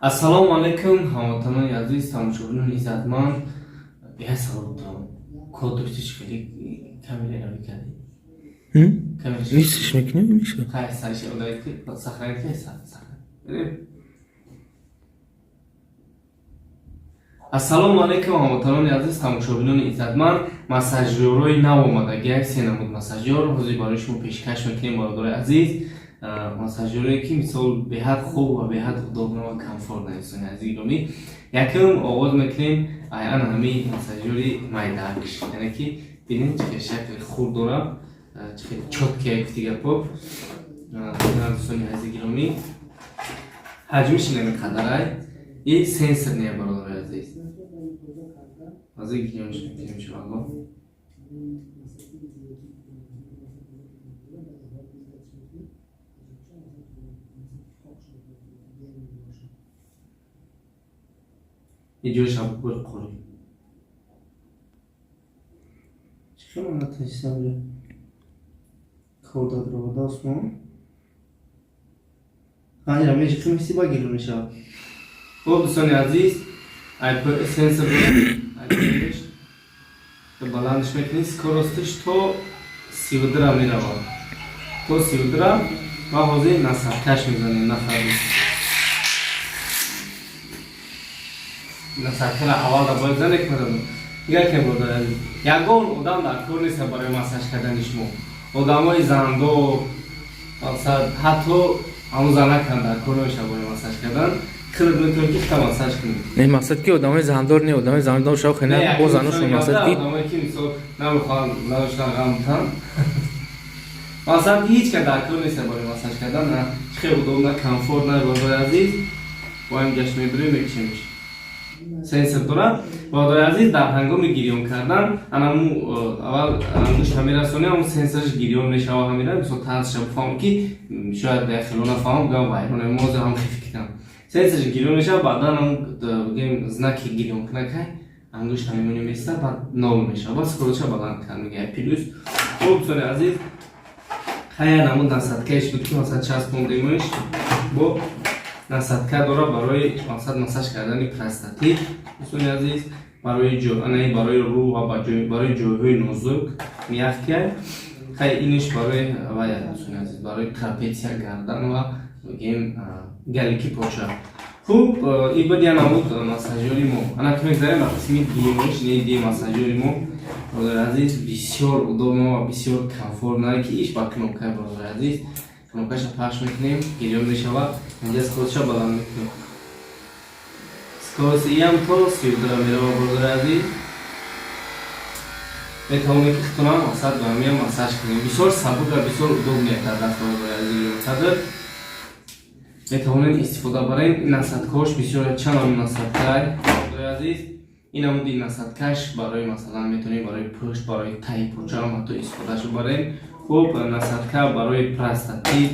Ассалому алайкум, ҳамватанони азиз, тамошобинони иззатманд. Я савол дорам. Код доштиш, хеле камера кардӣ? Нистиш, мекунем, меша. Хай, сариш одаки сохранить ки сохранить. Ассалому алайкум, ҳамватанони азиз, тамошобинони иззатманд. Массажёрҳои нав омадагиак, се намуд массажёр ҳозир барои шумо пешкаш мекунем, бародарои азиз. Массажёрое ки, мисол, беҳад хуб ва беҳад удобно ва комфортно, инсони азизи гиромӣ. Якум оғоз мекунем ана ҳамин массажёри майдаакш, яъне ки бинед, чӣ хел шакли хурд дорам, чӣ хел чёткий гуфти гапо. Дӯстони азизи гиромӣ, ҳаҷмиш намеқадарай и сенсорный, бародарои азиз. Ҳозир гирёнш мекунем, иншоалло. Иҷоша бир қурӣ. Чӣ хел натонистам кор дадроварда, Осмон? Ира меши миси ба гирён мешавад. Хуб, дӯстони азиз, сенсор баландш мекунӣ, скоростиш то 32-ра меравад, то 32-ра. Ва ҳозир насадкаш мезанем. Нафари насадкара аввал да бояд занек мезанем. Нигар ке, бародари азиз, ягон одам дар кор нест барои массаж кардани шумо. Одамои зандор, мақсад, ҳатто ҳамун занакам дар кор намешавад барои массаж кардан. Хеле метавонӣ ки хита массаж кунӣ. Не, мақсад ки одамои зандор не, одамои зандор шав хена бо заношон, мақсад ки одамое ки, мисол, намехоҳанд заношон ғам бутан. Мақсад ки ҳеҷ кас дар кор нест барои массаж кардан. На чӣ хел удобно, комфортно, бародари азиз. Бо ҳам гашт мебирем, мекушемш. Сенсор дорад, бародари азиз. Дар ҳангоми гирён кардан анаму аввал ангушта мерасонӣ, ҳамун сенсорш гирён мешава. Ҳамира, мисол, тарзша бифаҳмам, ки шояд як хело нафаҳмам, гам вайрон мозе ҳам хиф кунам. Сенсорш гирён мешава, баъдан ҳам бигем, знаки гирён кунакай ангушта мемонӣ, места, баъд нол мешава, баъд скоростша баланд кард, мега плюс. Хуб, дӯстони азиз, хая намуд насадкаеш буд, ки масалан часпондемаш, бо насадка дора барои, мақсад, массаж кардани простатит, дӯстони азиз, барои ҷо, анаи барои рӯ ва барои ҷойҳои нозук, мягкий. Хай, иниш барои вая, дӯстони азиз, барои трапеция, гардан ва бигем галики поча. Хуб, ин буд я намуд массажёри мо. Ана ки мегзарем ба қисми дуюмаш, не ди массажёри мо, бародари азиз, бисёр удобно ва бисёр комфортно, ки иш ба кнопка, бародари азиз. Кнопкаша пахш мекунем, гирён мешавад. Инҷа скоростша баланд мекунем, скорость иам то 32-ра мерава, бародари азиз. Метавонем ки хитонам, мақсад, ба ҳамиам массаж кунем. Бисёр сабук ва бисёр удобный дар даст, бародари азиз. Қадр метавонем истифода барем. Насадкаҳош бисёр, чанд намуд насадкай, бародари азиз. Ин намуди насадкаш барои, масалан, метавонем барои пушт, барои таи почаам ҳатто истифодааш барем. Хуб, насадка барои простатит,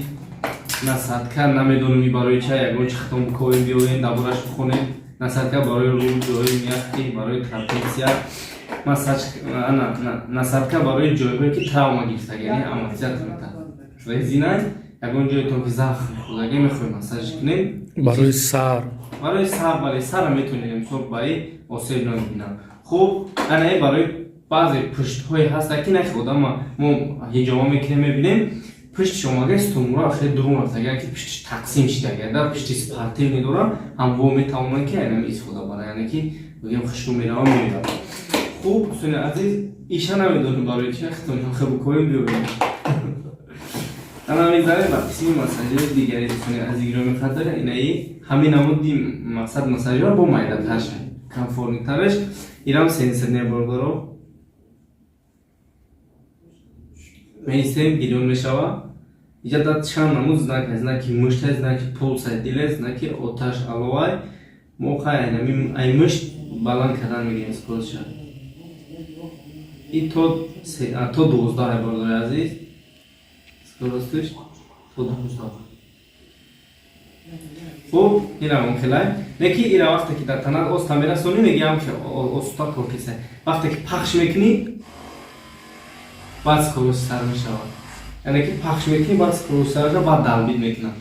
насадка намедонем барои ча, ягон чи хитон бикобем, биёем, дар бораш бихонем. Насадка барои рӯ, ҷойҳои мягкий, барои трапеция массаж, насадка барои ҷойҳое ки травма гирифтаг, яъне амортизатор метавад, резина. Ягон ҷоетон ки захм хӯрдаги, мехоҳем массаж кунем. Барои сар. Барои сар, бале, сара метавонем, мисол, баи осеб намебинам. Хуб, анаи барои баъзе пуштҳое ҳаста, ки нахи одама мо ҳиҷома мекунем, мебинем, пуштиш омага, стумура хеле дурун рафтага, ки пуштиш тақсим шидага, да пушти спортивный дорам ҳам во метавонанд ки айнами истифода баранд, яъне ки бигем, хушрӯ мерава, меояд. Хуб, дӯстони азиз, иша намедонем барои чи, хитонем хебукоем, биёем. Ана мегзарем ба қисми массажёри дигари, дӯстони азиз гиромӣ қадр. Инаи ҳамин намуди, мақсад, массажёр бо майдатар шад, комфортнитараш. Инам сенсорный, бародаро. Меистем, гирён мешава. Иҷа да чанд намуд знак: знаки мушта, знаки пулсай диле, знаки оташ, аловай. Мо хай ай мушт баланд кардан мегирем скоростша и то 12, бародари азиз, скоростиш то 12. Хуб, ина мумкилай не ки ира вақте ки дар танат оста мерасонӣ, мегиям ки оста кор киса. Вақте ки пахш мекунӣ, баъд скорость сар мешавад, яъне ки пахш мекунӣ, баъд скорость сар мешавад, баъд долбить мекунад.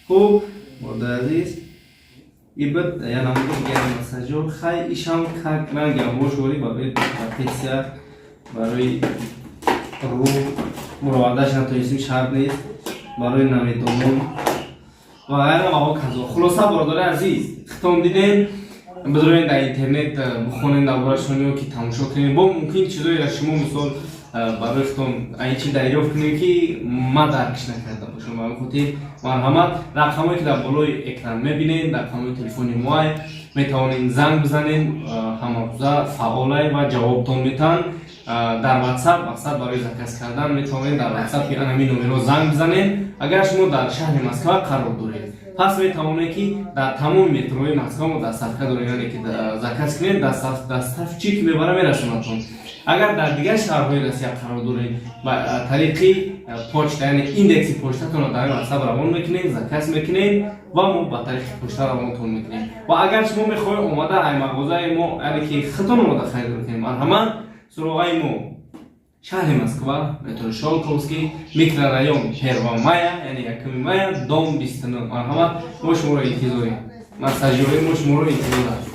Хуб. Бародари азиз, ибад я намуди дигари массажёр. Хай, ишам как рангам бошвори барои протекция, барои рӯ муровардаш натонистим, шарт нест, барои намедонон ва ғайра ва ҳоказо. Хулоса, бародари азиз, хитом дидем, бидроен дар интернет, бихонем дар борашон ё ки тамошо кунем. Бо мумкин чизоеро шумо, мисол, барои хитон айн чи дарёфт кунем, ки ма даркш накарда бошам. Ба ҳамин хотир, марҳамат, рақамое ки дар болои экран мебинед, рақамҳои телефони моай, метавонед занг бизанед, ҳамарӯза фаъолай ва ҷавобтон метаҳанд. Дар WhatsApp, мақсад, барои заказ кардан метавонед дар WhatsApp ки ҳамин номерро занг бизанед. Агар шумо дар шаҳри Москва қарор доред, пас метавонед, ки дар тамоми метрои Москва мо доставка дорем, яъне ки заказ кунед, доставщик мебара, мерасонадтон. Агар дар дигар шаҳрҳои Россия қарор доред, ба тариқи почта, яъне индекси почтатонро дар WhatsApp равон мекунед, заказ мекунед ва мо ба тариқи почта равонтон мекунем. Ва агар шумо мехоҳед омада ай мағозаи мо, яъне ки худтон омада харидор кунед, марҳамат, суроғаи мо: шаҳри Москва, метро Щёлковский, микрорайон Первомая, яъне Якуми мая, дом 29. Марҳамат, мо шуморо интизорем, массажёри мо шуморо интизор аст.